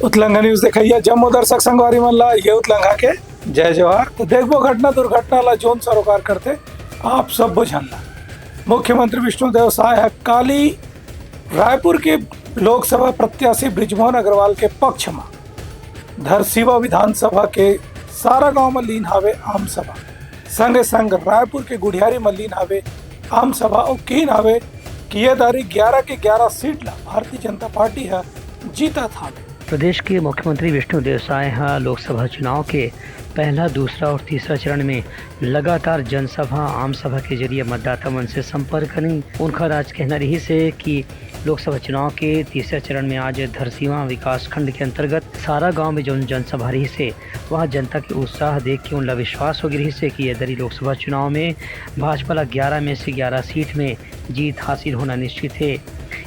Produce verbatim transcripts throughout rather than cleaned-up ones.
उतलंघा news देखइया जम्मो दर्शक संगवारी मन ला ये उतलंघा के जय जोहार। तो देखबो घटना दुर्घटना ला जोन सरोकार करथे आप सब्बो झन ला। मुख्यमंत्री विष्णुदेव साय ह काली रायपुर के लोकसभा प्रत्याशी बृजमोहन अग्रवाल के पक्ष म धरसीवा विधानसभा के सारा गांव म लीन हावे आम सभा। संगे संग रायपुर के गुढ़ियारी म लीन हावे आम सभा अउ कीन हावे कि ये दारी ग्यारह के ग्यारह सीट ला भारतीय जनता पार्टी ह जीतत हावे। प्रदेश के मुख्यमंत्री विष्णुदेव साय ह लोकसभा चुनाव के पहला, दूसरा और तीसरा चरण में लगातार जनसभा, आम सभा के जरिए मतदाता मन से संपर्क करिन। उनकर आज कहना रहिस हे कि लोकसभा चुनाव के तीसरा चरण में आज धरसीवा विकासखंड के अंतर्गत सारा गांव में जौन जनसभा रहिस हे, वह जनता के उत्साह देख के उनला विश्वास हो गे रहिस हे कि ये दरी लोकसभा चुनाव में भाजपा ला ग्यारह में से ग्यारह सीट में जीत हासिल होना निश्चित हे।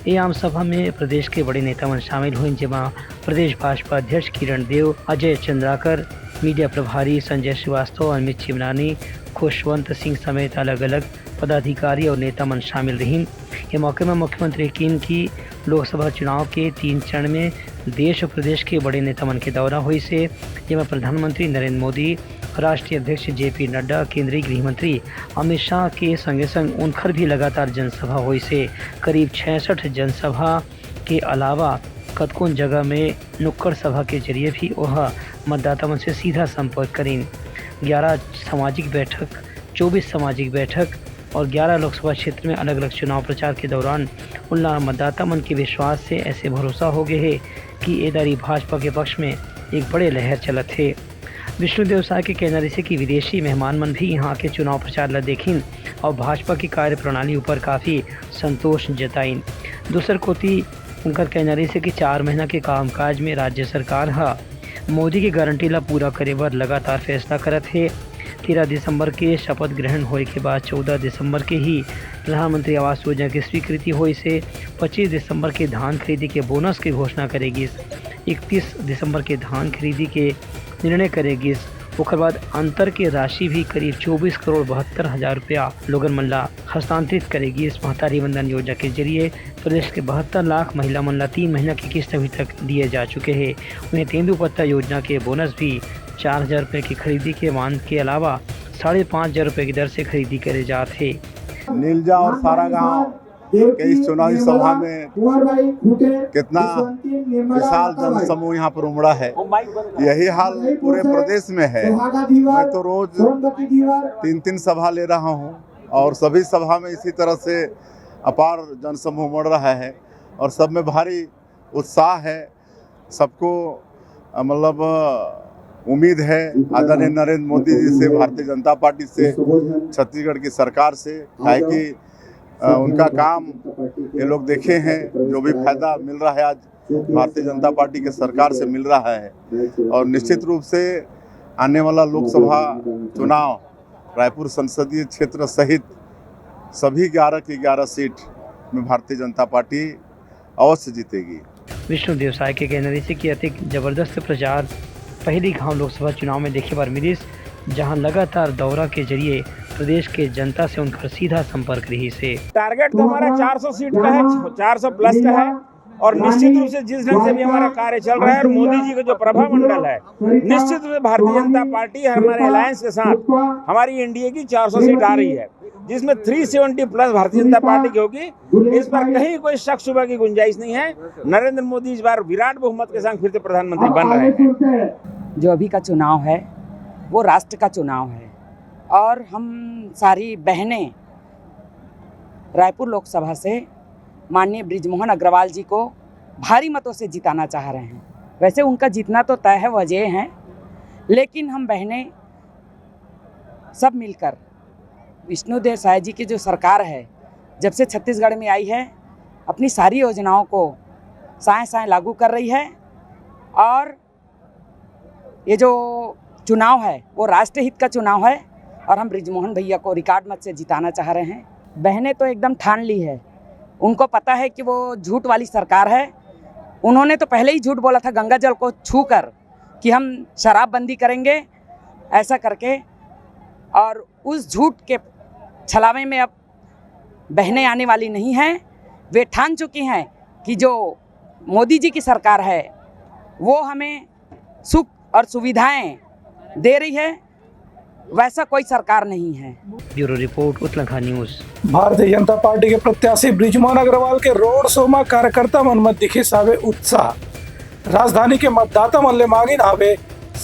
ये आम सभा में प्रदेश के बड़े नेता मन शामिल होइन, जेमा प्रदेश भाजपा अध्यक्ष किरण देव, अजय चंद्राकर, मीडिया प्रभारी संजय श्रीवास्तव, अमित चिमरानी, खुशवंत सिंह समेत अलग-अलग पदाधिकारी और नेता मन शामिल रहिन। ये मौके में मुख्यमंत्री कीन कि लोकसभा चुनाव के तीन चरण में देश और प्रदेश के बड़े नेता मन के दौरा होइस हे, जेमा प्रधानमंत्री नरेंद्र मोदी, राष्ट्रीय अध्यक्ष जेपी नड्डा, केंद्रीय गृह मंत्री अमित शाह के संगे संग उनखर भी लगातार जनसभा होइस हे। करीब छियासठ जनसभा के अलावा कतकोन जगह में नुक्कड़ सभा के जरिए भी ओह मतदाता मन से सीधा संपर्क करिन। ग्यारह सामाजिक बैठक, चौबीस सामाजिक बैठक और ग्यारह लोकसभा क्षेत्र में अलग-अलग चुनाव प्रचार के दौरान उनला मतदाता मन के विश्वास से ऐसे भरोसा हो गए हे कि ए दारी भाजपा के पक्ष में एक बड़े लहर चलत हे। विष्णुदेव साय के कहना रहिस हे कि विदेशी मेहमान मन भी यहाँ के चुनाव प्रचार ला देखिन और भाजपा की कार्यप्रणाली ऊपर काफी संतोष जताइन। दूसर कोति उनकर कहना रहिस हे कि चार महीना के कामकाज में राज्य सरकार ह मोदी के गारंटी ला पूरा करे बर लगातार फैसला करत हे। तेरह दिसंबर के शपथ ग्रहण होए के बाद चौदह दिसंबर के ही प्रधानमंत्री आवास योजना की स्वीकृति होइस हे। पच्चीस दिसंबर के धान खरीदी के बोनस के घोषणा करे गिस। इकतीस दिसंबर के धान खरीदी के निर्णय करे गिस। ओकर बाद अंतर के राशि भी करीब चौबीस करोड़ बहत्तर हजार रुपया लोगन मन ला हस्तांतरित करे गिस। महतारी वंदन योजना के जरिए प्रदेश के बहत्तर लाख महिला मन ला तीन महीना के किस्त अभी तक दिए जा चुके हे। वहीं तेंदूपत्ता योजना के बोनस भी चार हजार रुपये की खरीदी के मान के अलावा साढ़े पाँच हजार रुपये की दर से खरीदी करे जात हे। नीलजा और सारा गांव के इस चुनावी सभा में कितना विशाल जन समूह यहाँ पर उमड़ा है, यही हाल पूरे प्रदेश में है। मैं तो रोज तीन तीन सभा ले रहा हूँ और सभी सभा में इसी तरह से अपार जन समूह उमड़ रहा है और सब में भारी उत्साह है। सबको, अ, मतलब, अ, उम्मीद है आदरणीय नरेंद्र मोदी जी से, भारतीय जनता पार्टी से, छत्तीसगढ़ की सरकार से, काहे कि, अ, उनका काम ये लोग देखे हैं, जो भी फायदा मिल रहा है आज भारतीय जनता पार्टी के सरकार से मिल रहा है। और निश्चित रूप से आने वाला लोकसभा चुनाव रायपुर संसदीय क्षेत्र सहित सभी ग्यारह की ग्यारह सीट में भारतीय जनता पार्टी अवश्य जीतेगी। विष्णुदेव साय के कहना रहिस हे कि अतिक जबरदस्त प्रचार पहली घाव लोकसभा चुनाव में देखे बर मिलिस, जहां लगातार दौरा के जरिए प्रदेश के जनता से उनकर सीधा संपर्क रहिस हे। टारगेट तो हमारा चार सौ सीट का है, चार सौ प्लस का है, और निश्चित रूप से जिस ढंग से भी हमारा कार्य चल रहा है और मोदी जी का जो प्रभा मंडल है, निश्चित रूप से भारतीय जनता पार्टी हमारे अलायंस के साथ हमारी एनडीए की चार सौ सीट आ रही है, जिसमें थ्री सेवेंटी प्लस भारतीय जनता पार्टी की होगी। इस पर कहीं कोई शक शुबह की गुंजाइश नहीं है। नरेंद्र मोदी इस बार विराट बहुमत के साथ फिर से प्रधानमंत्री बन रहे हैं। जो अभी का चुनाव है, वो राष्ट्र का चुनाव है और हम सारी बहनें रायपुर लोकसभा से माननीय बृजमोहन अग्रवाल जी को भारी मतों से जिताना चाह रहे हैं। वैसे उनका जीतना तो तय है, वो अजेय हैं, लेकिन हम बहनें सब मिलकर विष्णुदेव साय जी की जो सरकार है, जब से छत्तीसगढ़ में आई है, अपनी सारी योजनाओं को साय साय लागू कर रही है और ये जो चुनाव है, वो राष्ट्रहित का चुनाव है और हम बृजमोहन भैया को रिकॉर्ड मत से जिताना चाह रहे हैं। बहनें तो एकदम ठान ली है, उनको पता है कि वो झूठ वाली सरकार है। उन्होंने तो पहले ही झूठ बोला था गंगा जल को छू कर कि हम शराबबंदी करेंगे, ऐसा करके, और उस झूठ के छलावे में अब बहनें आने वाली नहीं हैं। वे ठान चुकी हैं कि जो मोदी जी की सरकार है, वो हमें सुख और सुविधाएं दे रही है, वैसा कोई सरकार नहीं है। Bureau report, उतलंघा news. Bharatiya Janata party के प्रत्याशी बृजमोहन अग्रवाल के रोड शो म कार्यकर्ता मन म दिखिस हावे उत्साह। राजधानी के मतदाता मन ले मांगिन हावे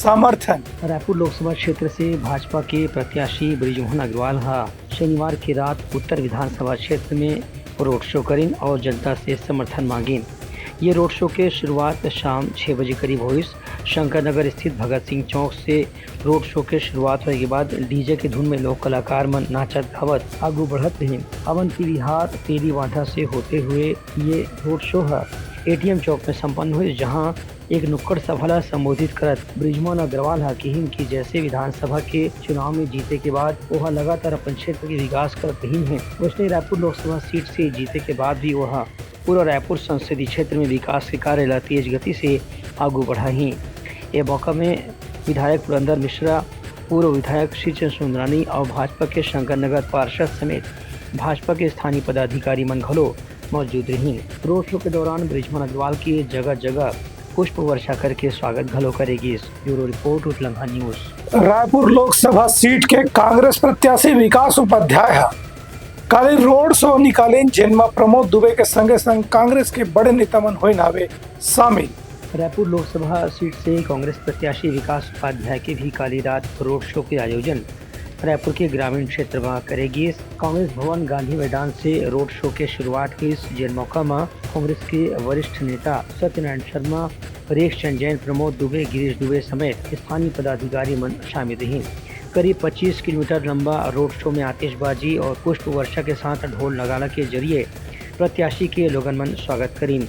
समर्थन। रायपुर लोकसभा क्षेत्र से भाजपा के प्रत्याशी बृजमोहन अग्रवाल ह शनिवार की रात उत्तर विधानसभा क्षेत्र में रोड शो करिन और जनता से समर्थन मांगिन। ये रोड शो के शुरुआत शाम छह बजे करीब होइस। शंकर नगर स्थित भगत सिंह चौक से रोड शो के शुरुआत होए के बाद डीजे के धुन में लोक कलाकार मन नाचत गावत आगू बढ़त रहिन। अवंती विहार, तेली बांधा से होते हुए ये रोड शो ह एटीएम चौक में संपन्न हुई, जहां एक नुक्कड़ सभा ला संबोधित करत बृजमोहन अग्रवाल ह किहिन कि जैसे विधानसभा के चुनाव में जीते के बाद ओह लगातार अपन क्षेत्र के विकास करत रहिन हे, वैसने रायपुर लोकसभा सीट से जीते के बाद भी ओह पूरा रायपुर संसदीय क्षेत्र में विकास के कार्य ला तेज गति से आगू बढ़ाही। ए मौका में विधायक पुरंदर मिश्रा, पूर्व विधायक श्रीचंद सुंदरानी और भाजपा के शंकर नगर पार्षद समेत भाजपा के स्थानीय पदाधिकारी मन घलो मौजूद रहिन। रोड शो के दौरान बृजमोहन अग्रवाल के जगह जगह पुष्प वर्षा करके स्वागत घलो करे गिस। Bureau report, उतलंघा news. Raipur Lok Sabha seat के कांग्रेस प्रत्याशी विकास उपाध्याय ह काली रोड शो निकालिन, जेन म प्रमोद दुबे के संगे संग कांग्रेस के बड़े नेता मन होइन हावे शामिल। रायपुर लोकसभा सीट से कांग्रेस प्रत्याशी विकास उपाध्याय के भी काली रात रोड शो के आयोजन रायपुर के ग्रामीण क्षेत्र म करे गिस। कांग्रेस भवन गांधी मैदान से रोड शो के शुरुआत हुई, जेन मौका म कांग्रेस के वरिष्ठ नेता सत्यनारायण शर्मा, रेख चंद जैन, प्रमोद दुबे, गिरीश दुबे समेत स्थानीय पदाधिकारी मन शामिल रहिन। करीब पच्चीस किलोमीटर लंबा रोड शो में आतिशबाजी और पुष्प वर्षा के साथ ढोल नगाड़ा के जरिए प्रत्याशी के लोगन मन स्वागत करिन।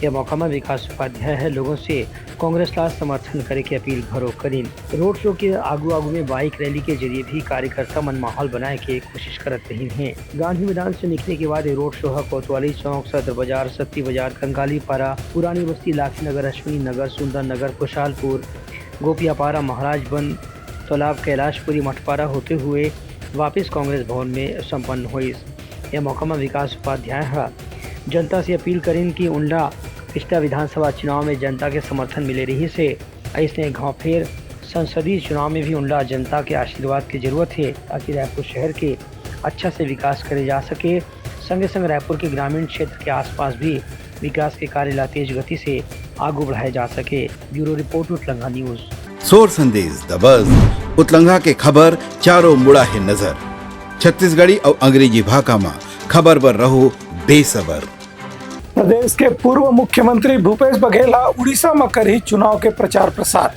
यह मौका में विकास उपाध्याय ह लोगों से कांग्रेस ला समर्थन करे के अपील घलो करिन। रोड शो के आगू आगू में बाइक रैली के जरिए भी कार्यकर्ता मन माहौल बनाए के कोशिश करत रहिन हे। गांधी मैदान से निकले के बाद ये रोड शो ह कोतवाली चौक, सदर बाजार, शक्ति बाजार, कंगाली पारा, पुरानी बस्ती, लाखी नगर, अश्विनी नगर, सुंदर नगर, खुशहालपुर, गोपियापारा, महाराजबंद, तालाब, कैलाशपुरी, मठपारा होते हुए वापस कांग्रेस भवन में संपन्न होइस। यह मौका में विकास उपाध्याय ह जनता से अपील करिन कि उनला पिछला विधानसभा चुनाव में जनता के समर्थन मिले रहिस हे, अइसने एक घाव फेर संसदीय चुनाव में भी उनला जनता के आशीर्वाद के जरूरत हे, ताकि रायपुर शहर के अच्छा से विकास करे जा सके। संगे संग रायपुर के ग्रामीण क्षेत्र के आसपास भी विकास के कार्य ला तेज गति से आगू बढ़ाए जा सके। Bureau report, Utlangha news. सोर संदेश दबस, उतलंगा के खबर चारों मुड़ा हे नजर। छत्तीसगढ़ी अउ अंग्रेजी भाखा म खबर बर रहो बेसबर। प्रदेश के पूर्व मुख्यमंत्री भूपेश बघेल ह उड़ीसा म करही चुनाव के प्रचार प्रसार,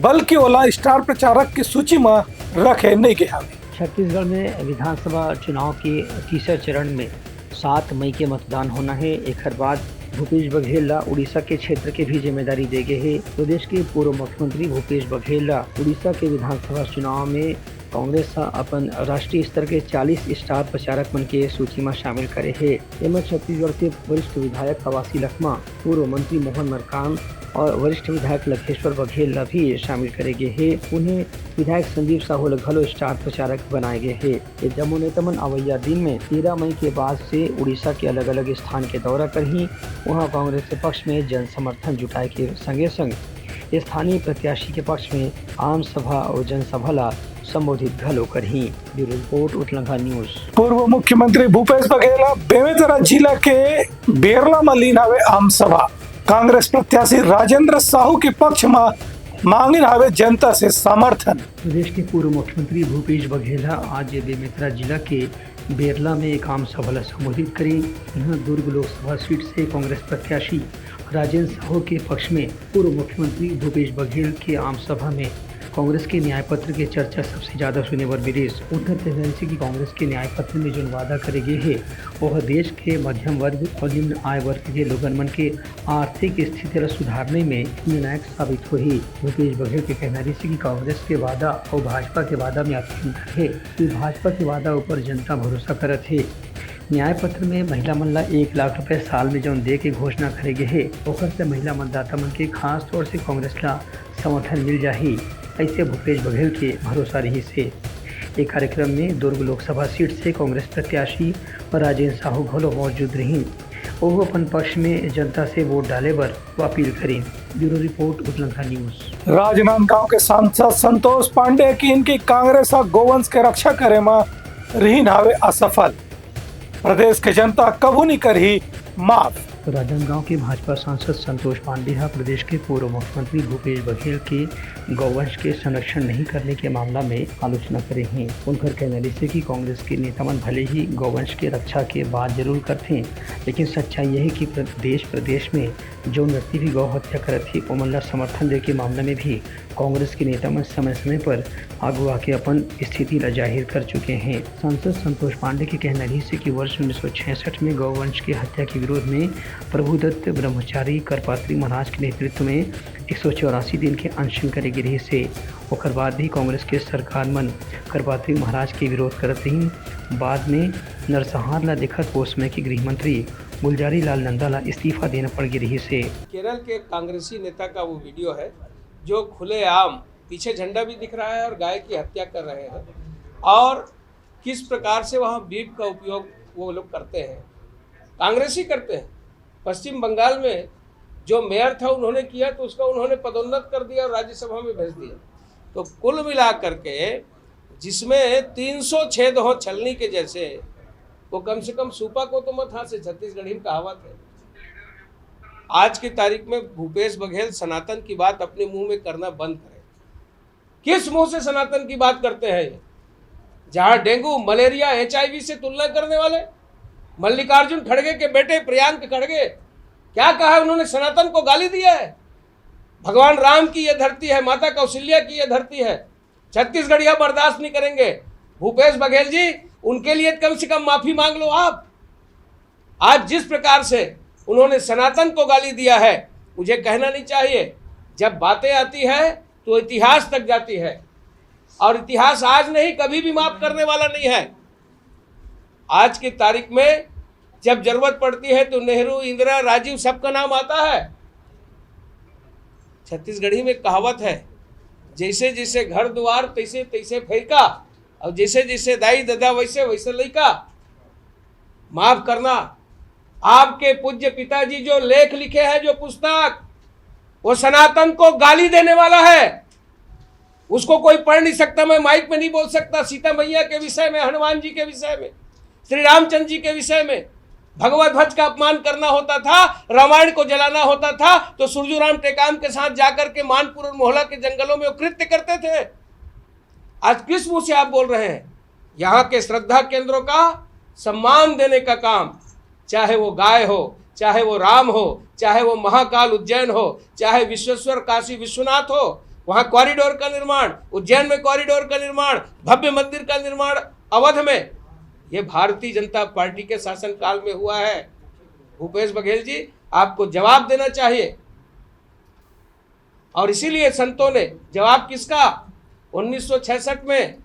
बल्कि ओला स्टार प्रचारक के सूची म रखे नइ गे हवे। छत्तीसगढ़ में विधानसभा चुनाव के तीसरे चरण में सात मई के मतदान होना हे। एखर बाद भूपेश बघेल ला उड़ीसा के क्षेत्र के भी जिम्मेदारी दे गे हे। प्रदेश के पूर्व मुख्यमंत्री भूपेश बघेल ला उड़ीसा के विधानसभा चुनाव में कांग्रेस ह अपन राष्ट्रीय स्तर के चालीस स्टार प्रचारक मन के सूची म शामिल करे हे। एमा छत्तीसगढ़ के वरिष्ठ विधायक कवासी लखमा, पूर्व मंत्री मोहन मरकाम और वरिष्ठ विधायक लखेश्वर बघेल ला भी शामिल करे गे हे। उन्हें विधायक संदीप साहू ला घलो स्टार प्रचारक बनाए गे हे। ये जम्मो नेता मन अवइया दिन में तेरह मई के बाद से उड़ीसा के अलग-अलग स्थान के दौरा करही। उहाँ कांग्रेस के पक्ष में जन समर्थन जुटाए के संगे संग स्थानीय प्रत्याशी के पक्ष में आम सभा और जनसभा ला संबोधित घलो करही। Bureau report, उतलंघा news. पूर्व मुख्यमंत्री भूपेश बघेल ह बेमेतरा जिला के बेरला म लीन हवे आम सभा। कांग्रेस प्रत्याशी राजेंद्र साहू के पक्ष म मांगिन हवे जनता से समर्थन। प्रदेश के पूर्व मुख्यमंत्री भूपेश बघेल ह आज बेमेतरा जिला के बेरला में एक आम सभा ला संबोधित करिन। यहाँ दुर्ग लोकसभा सीट से कांग्रेस प्रत्याशी राजेंद्र साहू के पक्ष में पूर्व मुख्यमंत्री भूपेश बघेल के आम सभा में कांग्रेस के न्याय पत्र के चर्चा सबसे ज्यादा सुने बर मिलिस। उनकर कहना रहिस कि कांग्रेस के न्याय पत्र में जोन वादा करे गे हे, वह देश के मध्यम वर्ग और निम्न आय वर्ग के लोगन मन के आर्थिक स्थिति ला सुधारने में निर्णायक साबित होही। भूपेश बघेल के कहना रहिस कि कांग्रेस के वादा अउ भाजपा के वादा में अतके अंतर हे कि भाजपा के वादा ऊपर जनता भरोसा करत हे। न्याय पत्र में महिला मन ला एक लाख रुपए साल में जौन दे के घोषणा करे गे हे, ओकर से महिला मतदाता मन के खास तौर से कांग्रेस ला समर्थन मिल जाही, ऐसे भूपेश बघेल के भरोसा रहिस हे। ये कार्यक्रम में दुर्ग लोकसभा सीट से कांग्रेस प्रत्याशी राजेंद्र साहू घलो मौजूद रहिन। ओहू अपन पक्ष में जनता से वोट डाले बर अपील करिन। Bureau report, उतलंघा news. राजनांदगांव के सांसद संतोष पांडे किहिन कि कांग्रेस ह गोवंश के रक्षा करे म रिहिन हावे असफल। प्रदेश के जनता कभू नहीं करही माफ। राजनांदगांव के भाजपा सांसद संतोष पांडे ह प्रदेश के पूर्व मुख्यमंत्री भूपेश बघेल के गौवंश के संरक्षण नहीं करने के मामला में आलोचना करे हैं। उनकर कहना रहिसे कि कांग्रेस के नेता मन भले ही गौवंश के रक्षा के बात जरूर करथे, लेकिन सच्चाई यह है कि प्र-, देश प्रदेश में जौन व्यक्ति भी गौ हत्या करत हे, ओमन ला समर्थन दे के मामला में भी कांग्रेस के नेता मन समय-समय पर आगू आके अपन स्थिति ला जाहिर कर चुके हैं। सांसद संतोष पांडे के कहना रहिसे कि वर्ष उन्नीस सौ छियासठ में गौवंश के हत्या के विरोध में प्रभुदत्त ब्रह्मचारी करपात्री महाराज के नेतृत्व में एक सौ चौरासी दिन के अनशन करे गे रहिसे। ओकर बाद भी कांग्रेस के सरकार मन करपात्री महाराज के विरोध करत रहिन। बाद में नरसंहार ला देखत ओ समय के गृह मंत्री गुलजारी लाल नंदा ला इस्तीफा देना पड़ गे रहिसे। केरल के एक कांग्रेसी नेता का वो वीडियो है जो खुलेआम पीछे झंडा भी दिख रहा है और गाय की हत्या कर रहे हैं और किस प्रकार से वहाँ बीप का उपयोग वो लोग करते हैं, कांग्रेसी करते हैं। पश्चिम बंगाल में जो मेयर था उन्होंने किया तो उसका उन्होंने पदोन्नत कर दिया और राज्यसभा में भेज दिया। तो कुल मिला करके जिसमें तीन सौ छेद हो छलनी के जैसे, वो कम से कम सूपा को तो मत हाथ से, छत्तीसगढ़ी में कहावत है। आज की तारीख में भूपेश बघेल सनातन की बात अपने मुंह में करना बंद करें। किस मुंह से सनातन की बात करते हैं ये? जहां डेंगू, मलेरिया, एचआईवी से तुलना करने वाले मल्लिकार्जुन खड़गे के बेटे प्रियांक खड़गे, क्या कहा है उन्होंने? सनातन को गाली दिया है। भगवान राम की यह धरती है, माता कौशल्या की यह धरती है। छत्तीसगढ़िया बर्दाश्त नहीं करेंगे। भूपेश बघेल जी, उनके लिए कम से कम माफी मांग लो आप। आज जिस प्रकार से उन्होंने सनातन को गाली दिया है, मुझे कहना नहीं चाहिए। जब बातें आती है तो इतिहास तक जाती है, और इतिहास आज नहीं, कभी भी माफ करने वाला नहीं है। आज की तारीख में जब जरूरत पड़ती है तो नेहरू, इंदिरा, राजीव, सबका नाम आता है। छत्तीसगढ़ी में कहावत है, जैसे जैसे घर द्वार तैसे तैसे फेरका, और जैसे जैसे दाई ददा वैसे वैसे लइका। माफ करना, आपके पूज्य पिताजी जो लेख लिखे हैं, जो पुस्तक, वो सनातन को गाली देने वाला है। उसको कोई पढ़ नहीं सकता, मैं माइक में नहीं बोल सकता। सीता मैया के विषय में, हनुमान जी के विषय में, श्री रामचंद्र जी के विषय में भगवत ध्वज का अपमान करना होता था, रामायण को जलाना होता था, तो सुरजू राम टेकाम के साथ जाकर के मानपुर और मोहला के जंगलों में वो कृत्य करते थे। आज किस मुंह से आप बोल रहे हैं? यहाँ के श्रद्धा केंद्रों का सम्मान देने का काम, चाहे वो गाय हो, चाहे वो राम हो, चाहे वो महाकाल उज्जैन हो, चाहे विश्वेश्वर काशी विश्वनाथ हो, वहाँ कॉरिडोर का निर्माण, उज्जैन में कॉरिडोर का निर्माण, भव्य मंदिर का निर्माण अवध में, ये भारतीय जनता पार्टी के शासनकाल में हुआ है। भूपेश बघेल जी, आपको जवाब देना चाहिए। और इसीलिए संतों ने जवाब किसका? उन्नीस सौ छियासठ में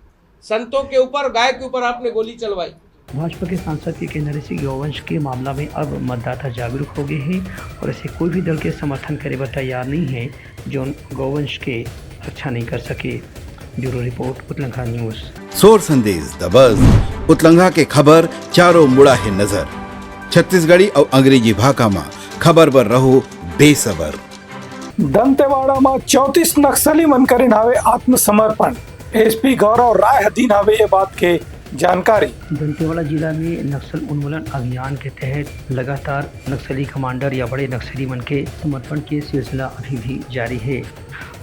संतों के ऊपर, गाय के ऊपर आपने गोली चलवाई। भाजपा के सांसद के कहना रहिसे कि गौवंश के मामला में अब मतदाता जागरूक हो गए हैं और ऐसे कोई भी दल के समर्थन करे बर तैयार नहीं है, जो गौवंश के रक्षा नहीं कर सके। Bureau report, उतलंघा news. सोर संदेश द बज, उतलंघा के खबर चारों मुड़ा है नजर। छत्तीसगढ़ी और अंग्रेजी भाखा मा खबर बर रहो बेसबर। दंतेवाड़ा में चौंतीस नक्सली मन करिन हावे आत्मसमर्पण। एसपी गौरव राय ह दीन हावे ये बात के जानकारी। दंतेवाड़ा जिला में नक्सल उन्मूलन अभियान के तहत लगातार नक्सली कमांडर या बड़े नक्सली मन के समर्पण के सिलसिला अभी भी जारी है।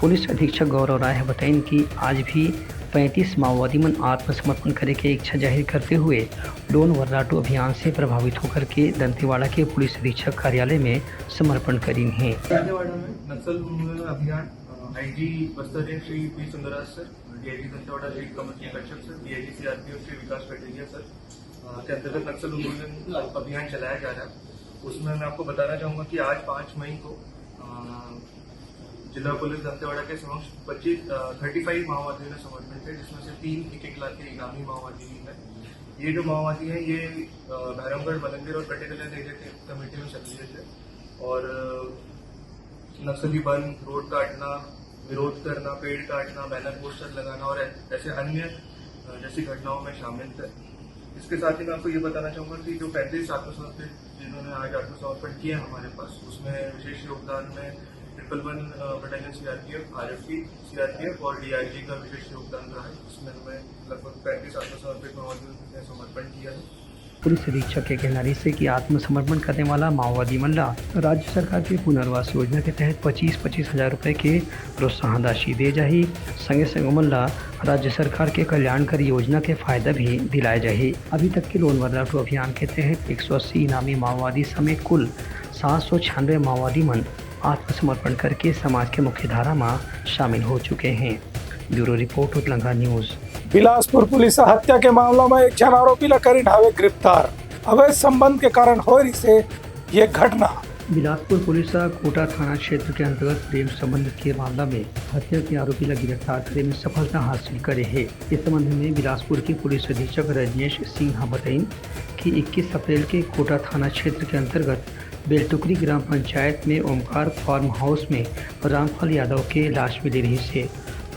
पुलिस अधीक्षक गौरव राय ह बताइन कि आज भी पैंतीस माओवादी मन आत्मसमर्पण करे के इच्छा जाहिर करते हुए डोन वर्राटू अभियान से प्रभावित होकर के दंतेवाड़ा के पुलिस अधीक्षक कार्यालय में समर्पण करीन हे। दंतेवाड़ा में नक्सल उन्मूलन अभियान, IG Bastar range Shri P Sundarraj sir, DIG Dantewada लीड कमर्शियल Kashyap sir, DIG CRPF Shri Vikas Kateria sir, अ, के अंतर्गत नक्सल उन्मूलन अभियान चलाया जा रहा है। उसमें मैं आपको बताना चाहूँगा कि आज पाँच मई को, अ, जिला पुलिस दंतेवाड़ा के समक्ष पच्चीस, अ, थर्टी फ़ाइव माओवादियों ने समर्पण किया, जिसमें से तीन एक एक लाख के इनामी माओवादी भी हैं। ये जो माओवादी हैं, ये, अ, भैरमगढ़, मलंगीर और कटेकल्याण एरिया के कमेटी में सक्रिय थे और, अ, नक्सली बंद, रोड काटना, विरोध करना, पेड़ काटना, बैनर पोस्टर लगाना और ऐ-, ऐसे अन्य, अ, जैसी घटनाओं में शामिल थे। इसके साथ ही मैं आपको ये बताना चाहूँगा कि जो पैंतीस आत्मसमर्पित, जिन्होंने आज आत्मसमर्पण किया हमारे पास, उसमें विशेष योगदान में ट्रिपल वन बटालियन सीआरपीएफ, आरएफपी सीआरपीएफ और डीआईजी का विशेष योगदान रहा है, जिसमें हमें लगभग पैंतीस आत्मसमर्पित माओवादियों ने समर्पण किया है। पुलिस अधीक्षक के कहना रहिस हे कि आत्मसमर्पण करने वाला माओवादी मन ला राज्य सरकार के पुनर्वास योजना के तहत पच्चीस पच्चीस हजार रुपए के प्रोत्साहन राशि दे जाही। संगे संग ओमन ला राज्य सरकार के कल्याणकारी योजना के फायदा भी दिलाए जाही। अभी तक के लोन वर्राटू अभियान के तहत एक सौ अस्सी इनामी माओवादी समेत कुल सात सौ छियानवे माओवादी मन आत्मसमर्पण करके समाज के मुख्य धारा में शामिल हो चुके हैं। Bureau report, Utlangha news. Bilaspur police ह हत्या के मामला म एक झन आरोपी ल करिन हावे गिरफ्तार। अवैध संबंध के कारण होय रिहिसे ये घटना। बिलासपुर पुलिस ह कोटा थाना क्षेत्र के अंतर्गत प्रेम संबंध के मामला में हत्या के आरोपी ल गिरफ्तार करे में सफलता हासिल करे हे। इस संबंध में बिलासपुर के पुलिस अधीक्षक रजनीश सिंह ह बताइन कि इक्कीस अप्रैल के कोटा थाना क्षेत्र के अंतर्गत बेलटुकरी ग्राम पंचायत में ओमकार फार्म हाउस में रामफल यादव के लाश मिले रिहिस हे।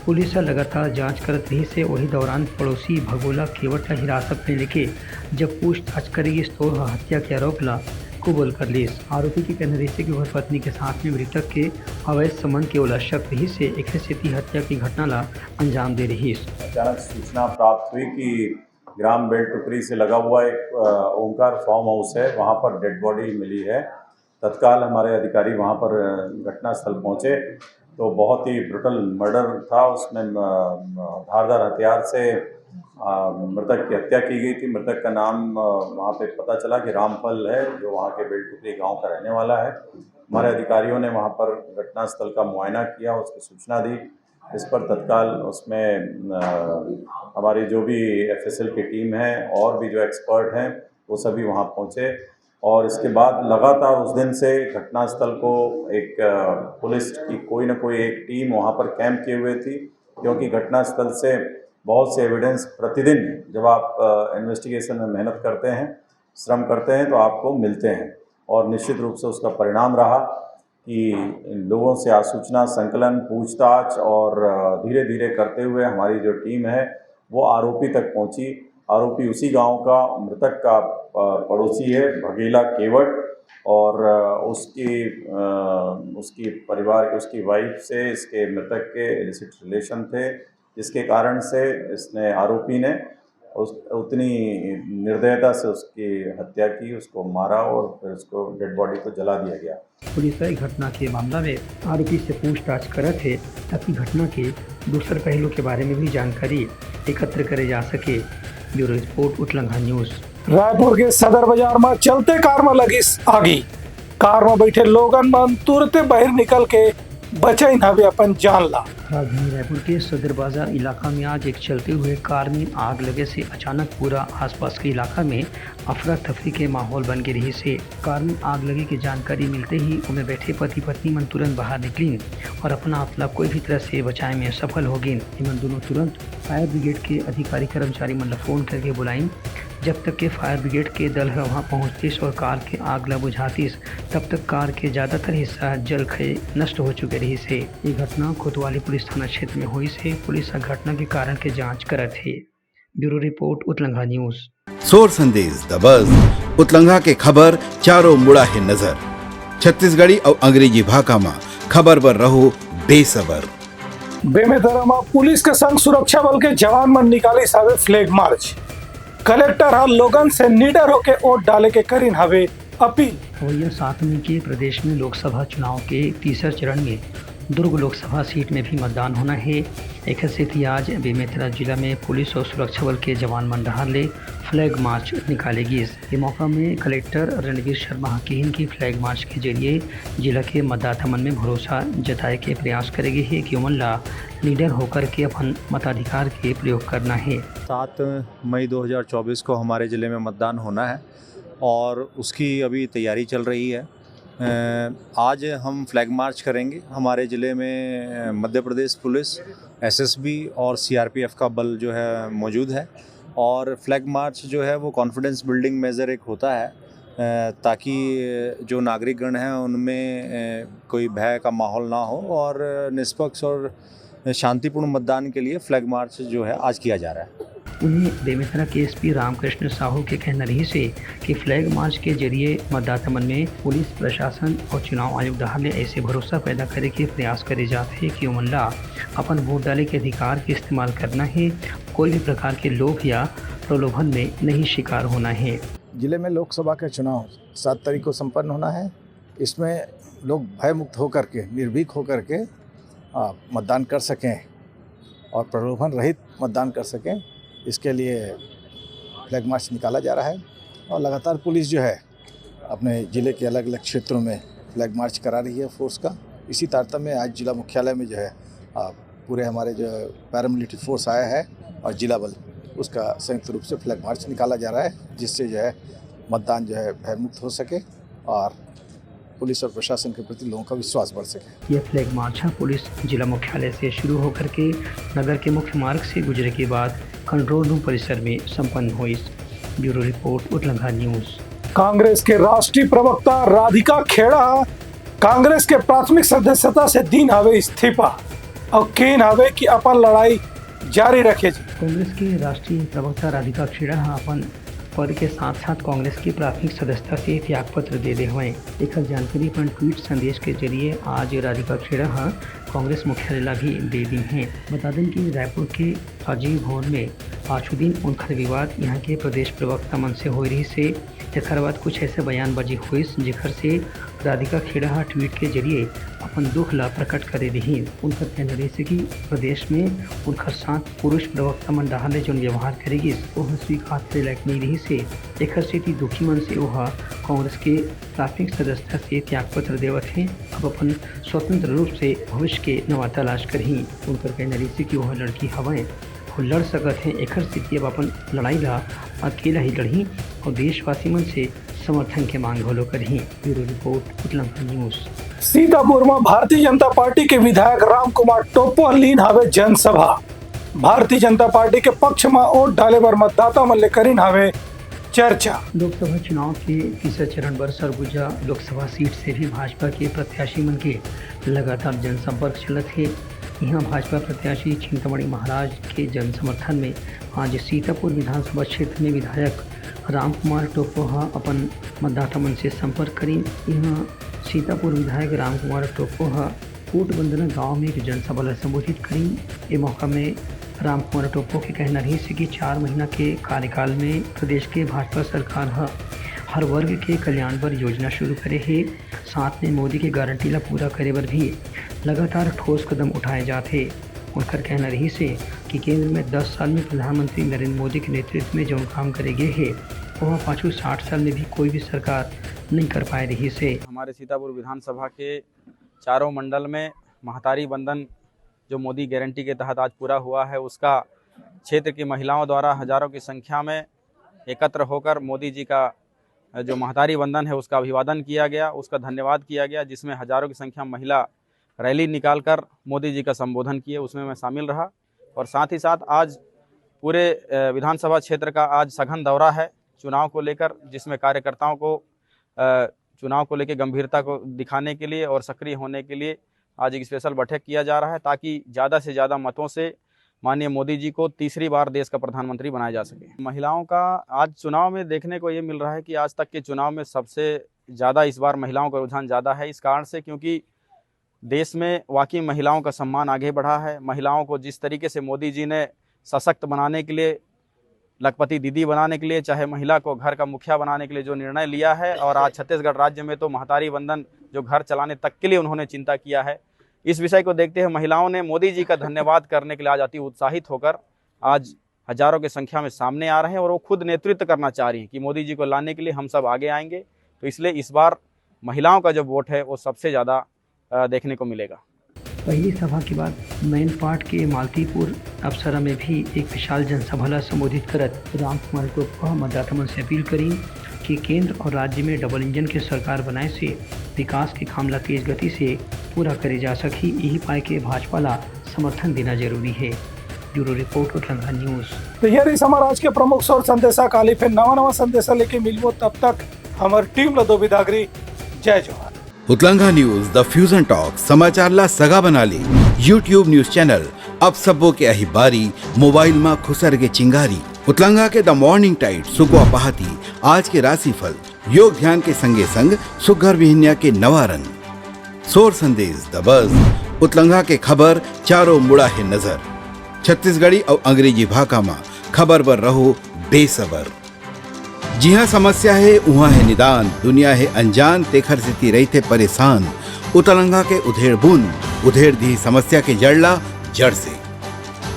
पुलिस ह लगातार जांच करत रिहिस हे। वही दौरान पड़ोसी भगोला केवट ल हिरासत में लेके जब पूछताछ करे गिस तो ओह हत्या के आरोप ल कबूल कर लिस। आरोपी के कहना रिहिस हे कि ओकर पत्नी के साथ में मृतक के अवैध संबंध के ओला शक रिहिस हे, एखरे सेती हत्या के घटना ल अंजाम दे रिहिस। अचानक सूचना प्राप्त हुई कि ग्राम बेल टुकरी से लगा हुआ एक अ, ओमकार फार्म हाउस है, वहाँ पर डेड बॉडी मिली है। तत्काल हमारे अधिकारी वहाँ पर अ, घटनास्थल पहुँचे तो बहुत ही ब्रुटल मर्डर था। उसमें अ, धारदार हथियार से अ, मृतक की हत्या की गई थी। मृतक का नाम अ, वहाँ पे पता चला कि रामफल है, जो वहाँ के बेल टुकरी गांव का रहने वाला है। हमारे अधिकारियों ने वहाँ पर घटनास्थल का मुआयना किया, उसकी सूचना दी। इस पर तत्काल उसमें अ, हमारी जो भी एफएसएल की टीम है और भी जो एक्सपर्ट हैं, वो सभी वहाँ पहुँचे और इसके बाद लगातार उस दिन से घटनास्थल को एक अ, पुलिस की कोई ना कोई एक टीम वहाँ पर कैंप किए हुए थी, क्योंकि घटनास्थल से बहुत से एविडेंस प्रतिदिन जब आप इन्वेस्टिगेशन में मेहनत करते हैं, श्रम करते हैं, तो आपको मिलते हैं और निश्चित रूप से उसका परिणाम रहा कि इन लोगों से आसूचना संकलन, पूछताछ और धीरे धीरे करते हुए हमारी जो टीम है वो आरोपी तक पहुंची। आरोपी उसी गांव का, मृतक का अ, पड़ोसी है भगेला केवट और अ, उसकी अ, उसकी परिवार के, उसकी वाइफ से इसके मृतक के इलिसिट रिलेशन थे, जिसके कारण से इसने, आरोपी ने उस उतनी निर्दयता से उसकी हत्या की, उसको मारा और फिर उसको डेड बॉडी को जला दिया गया। पुलिस ह घटना के मामला में आरोपी से पूछताछ करत हे, ताकि घटना के दूसर पहलू के बारे में भी जानकारी एकत्र करे जा सके। Bureau report, उतलंघा news. रायपुर के सदर बाजार म चलते कार म लगिस आगी। कार म बैठे लोगन मन तुरते बाहर निकल के बचाइन हवे अपन जान ला। राजधानी रायपुर के सदर बाजार इलाका में आज एक चलते हुए कार में आग लगे से अचानक पूरा आसपास के इलाका में अफरा तफरी के माहौल बन गे रिहिस हे। कार में आग लगे के जानकारी मिलते ही ओमे बैठे पति पत्नी मन तुरंत बाहर निकलिन और अपना आप ला कोई भी तरह से बचाए में सफल हो गिन। एमन दोनों तुरंत फायर ब्रिगेड के अधिकारी कर्मचारी मन ला फोन करके बुलाइन। जब तक के फायर ब्रिगेड के दल ह वहां पहुंचतिस और कार के आग ला बुझातिस, तब तक कार के ज्यादातर हिस्सा जल के नष्ट हो चुके रिहिस हे। ये घटना कोतवाली पुलिस थाना क्षेत्र में होइस हे। पुलिस ह घटना के कारण के जांच करत हे। Bureau report, उतलंघा news. सोर संदेश दबस, उतलंघा के खबर चारों मुड़ा हे नजर। छत्तीसगढ़ी अउ अंग्रेजी भाखा म खबर बर रहो बेसबर। बेमेतरा म पुलिस के संग सुरक्षा बल के जवान मन निकालिस हवे फ्लैग मार्च। कलेक्टर ह लोगन से निडर होके वोट डाले के करिन हवे अपील। अवइया सात मई के प्रदेश में लोकसभा चुनाव के तीसर चरण में दुर्ग लोकसभा सीट में भी मतदान होना हे। एखर सेती आज बेमेतरा जिला में पुलिस और सुरक्षा बल के जवान मन डहार ले फ्लैग मार्च निकाले गिस। ये मौका में कलेक्टर रणवीर शर्मा ह किहिन कि फ्लैग मार्च के जरिए जिला के मतदाता मन में भरोसा जताए के प्रयास करे गे हे कि ओमन ला निडर होकर के अपन मताधिकार के प्रयोग करना हे। सात मई दो हज़ार चौबीस को हमारे ज़िले में मतदान होना है और उसकी अभी तैयारी चल रही है। अ, आज हम फ्लैग मार्च करेंगे। हमारे ज़िले में, अ, मध्य प्रदेश पुलिस, एसएसबी और सीआरपीएफ का बल जो है मौजूद है और फ्लैग मार्च जो है वो कॉन्फिडेंस बिल्डिंग मेजर एक होता है, अ, ताकि जो नागरिकगण हैं उनमें, अ, कोई भय का माहौल ना हो और निष्पक्ष और शांतिपूर्ण मतदान के लिए फ्लैग मार्च जो है आज किया जा रहा है। उन्हें बेमेतरा के एसपी रामकृष्ण साहू के कहना रहिस हे कि फ्लैग मार्च के जरिए मतदाता मन में पुलिस प्रशासन और चुनाव आयोग डहार ले ऐसे भरोसा पैदा करे के प्रयास करे जात हे कि ओमन ला अपन वोट डाले के अधिकार के इस्तेमाल करना हे, कोई भी प्रकार के लोभ या प्रलोभन में नहीं शिकार होना हे। जिले में लोकसभा का चुनाव सात तारीख को संपन्न होना है। इसमें लोग भयमुक्त होकर के, निर्भीक होकर के, आ, मतदान कर सकें और प्रलोभन रहित मतदान कर सकें, इसके लिए फ्लैग मार्च निकाला जा रहा है। और लगातार पुलिस जो है अपने ज़िले के अलग-अलग क्षेत्रों में फ्लैग मार्च करा रही है फोर्स का। इसी तारतम्य में आज जिला मुख्यालय में जो है, आ, पूरे हमारे जो पैरामिलिट्री फोर्स आया है और जिला बल, उसका संयुक्त रूप से फ्लैग मार्च निकाला जा रहा है, जिससे जो है मतदान जो है भयमुक्त हो सके और पुलिस और प्रशासन के प्रति लोगों का विश्वास बढ़ सके। यह फ्लैग मार्च ह पुलिस जिला मुख्यालय से शुरू होकर के नगर के मुख्य मार्ग से गुजरे के बाद कंट्रोल रूम परिसर में संपन्न होइस। Bureau report, उतलंघा news. कांग्रेस के राष्ट्रीय प्रवक्ता राधिका खेड़ा कांग्रेस के प्राथमिक सदस्यता से दीन हवे इस्तीफा और केन हवे कि अपन लड़ाई जारी रखे जी। कांग्रेस के राष्ट्रीय प्रवक्ता राधिका खेड़ा ह अपन पद के साथ-साथ कांग्रेस के प्राथमिक सदस्यता से त्याग पत्र दे दे हवंय। एखर जानकारी अपन ट्वीट संदेश के जरिए आज राधिका खेड़ा ह कांग्रेस मुख्यालय ला भी दे दीन हे। बता देन कि रायपुर के राजीव भवन में पाछू दिन उनखर विवाद यहाँ के प्रदेश प्रवक्ता मन से होए रहिस हे। एखर बाद कुछ ऐसे बयानबाजी होइस, जेखर से राधिका खेड़ा ह ट्वीट के जरिए अपन दुख ला प्रकट करे रिहिस। उनकर कहना रहिस हे कि प्रदेश में उनखर साथ पुरुष प्रवक्ता मन डहार ले जौन व्यवहार करे गिस, ओह स्वीकार करे लायक नइ रहिस हे। एखर सेती दुखी मन से ओह कांग्रेस के प्राथमिक सदस्यता से त्याग पत्र देवत हे। अब अपन स्वतंत्र रूप से भविष्य के नवा तलाश करही। उनकर कहना रहिस हे कि ओह लड़की हवय, वो लड़ सकत हे, एखर सेती अब अपन लड़ाई ला अकेला ही लड़ही और देशवासी मन से समर्थन के मांग घलो करही। Bureau report, उतलंघा news. सीतापुर म भारतीय जनता पार्टी के विधायक राम कुमार टोप्पो लीन हवे जनसभा। भारतीय जनता पार्टी के पक्ष म वोट डाले बर मतदाता मन ले करिन हवे चर्चा। लोकसभा चुनाव के तीसरा चरण बर सरगुजा लोकसभा सीट से भी भाजपा के प्रत्याशी मन के लगातार जनसंपर्क चलत हे। इहां भाजपा प्रत्याशी चिंतामणि महाराज के जनसमर्थन में आज सीतापुर विधानसभा क्षेत्र में विधायक रामकुमार टोप्पो ह अपन मतदाता मन से संपर्क करिन। इहां सीतापुर विधायक रामकुमार टोप्पो ह कोटबंदना गांव में एक जनसभा ल संबोधित करिन। ए मौका में रामकुमार टोप्पो के कहना रहिस कि चार महीना के कार्यकाल में प्रदेश के भाजपा सरकार ह हर वर्ग के कल्याण बर योजना शुरू करे हे, साथ में मोदी के गारंटी ला पूरा करे बर भी लगातार ठोस कदम उठाए जात हे। उनकर कहना रहिस हे कि केंद्र में दस साल में प्रधानमंत्री नरेंद्र मोदी के नेतृत्व में जौन काम करे गे हे, ओह पाछू साठ साल में भी कोई भी सरकार नहीं कर पाए रहिस हे। हमारे सीतापुर विधानसभा के चारों मंडल में महतारी वंदन जो मोदी गारंटी के तहत आज पूरा हुआ है, उसका क्षेत्र की महिलाओं द्वारा हजारों की संख्या में एकत्र होकर मोदी जी का जो महतारी वंदन है, उसका अभिवादन किया गया, उसका धन्यवाद किया गया, जिसमें हजारों की संख्या में महिला रैली निकालकर मोदी जी का संबोधन किए, उसमें मैं शामिल रहा। और साथ ही साथ आज पूरे, अ, विधानसभा क्षेत्र का आज सघन दौरा है चुनाव को लेकर, जिसमें कार्यकर्ताओं को, अ, चुनाव को लेकर गंभीरता को दिखाने के लिए और सक्रिय होने के लिए आज एक स्पेशल बैठक किया जा रहा है, ताकि ज़्यादा से ज़्यादा मतों से माननीय मोदी जी को तीसरी बार देश का प्रधानमंत्री बनाया जा सके। महिलाओं का आज चुनाव में देखने को ये मिल रहा है कि आज तक के चुनाव में सबसे ज़्यादा इस बार महिलाओं का रुझान ज़्यादा है, इस कारण से क्योंकि देश में वाकई महिलाओं का सम्मान आगे बढ़ा है। महिलाओं को जिस तरीके से मोदी जी ने सशक्त बनाने के लिए, लखपति दीदी बनाने के लिए, चाहे महिला को घर का मुखिया बनाने के लिए जो निर्णय लिया है, और आज छत्तीसगढ़ राज्य में तो महतारी वंदन जो घर चलाने तक के लिए उन्होंने चिंता किया है, इस विषय को देखते हुए महिलाओं ने मोदी जी का धन्यवाद करने के लिए आज अति उत्साहित होकर आज हजारों की संख्या में सामने आ रहे हैं और वो खुद नेतृत्व करना चाह रही हैं कि मोदी जी को लाने के लिए हम सब आगे आएंगे। तो इसलिए इस बार महिलाओं का जो वोट है, वो सबसे ज़्यादा, अ, देखने को मिलेगा। पहली सभा के बाद मैनपाट के मालतीपुर अप्सरा में भी एक विशाल जनसभा ला संबोधित करत रामकुमार टोप्पो ह मतदाता मन से अपील करिन कि केंद्र और राज्य में डबल इंजन के सरकार बनाए से विकास के काम ला तेज गति से पूरा करे जा सकही। यही पाए के भाजपा ला समर्थन देना जरूरी है। Bureau report, उतलंघा news. तो ये रही हमारा आज के प्रमुख शोर संदेशा। काली फिर नवा नवा संदेशा लेके मिलबो, तब तक हमारी टीम ला दो बिदागरी। जय जोहार। उतलंगा न्यूज, द फ्यूजन टॉक, समाचार ला सगा बना ले। YouTube न्यूज चैनल, अब सबो के आही बारी, मोबाइल मा खुसर के चिंगारी। उतलंगा के द मॉर्निंग टाइड, सुकवा पहाती, आज के राशिफल, योग ध्यान के संगे संग सुग्घर बिहनिया के नवा रंग, सोर संदेश, द बज, उतलंगा के खबर, चारों मुड़ा हे नजर। छत्तीसगढ़ी अउ अंग्रेजी भाखा मा खबर बर रहो बेसबर। जिहाँ समस्या हे, उहाँ हे निदान, दुनिया हे अनजान, तेखर सेती रहिथे परेशान। उतलंगा के उधेड़ बुन, उधेड़ दिही समस्या के जड़ ला जड़ से।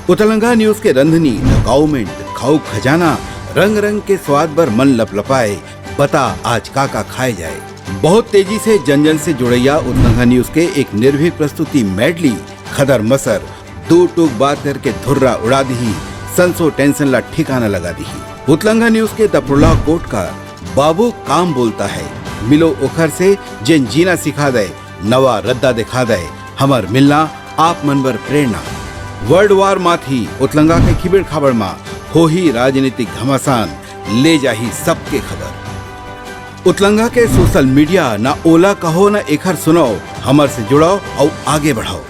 उतलंगा न्यूज के रंधनी, द गाउमेंट, खाऊ खजाना, रंग रंग के स्वाद बर मन लपलपाए, बता आज का का खाए जाए। बहुत तेजी से जन जन से जुड़ैया उतलंगा न्यूज के एक निर्भीक प्रस्तुति मेडली, खदर मसर, दू टूक बात करके धुर्रा उड़ा दिही, संसो टेंशन ला ठिकाना लगा दिही। उतलंगा न्यूज के द प्रोलॉग कोटकार, बाबू काम बोलता है, मिलो ओखर से, जेन जीना सिखा दे, नवा रद्दा दिखा दे, हमर मिलना आप मन बर प्रेरणा। वर्ल्ड वार माथी, उतलंगा के खिबेड़ खाबड़ मा होही राजनीतिक घमासान, ले जाही सबके खबर। उतलंगा के सोशल मीडिया, ना ओला कहो ना एखर सुनाओ, हमर से जुड़ाओ अउ आगे बढ़ाओ।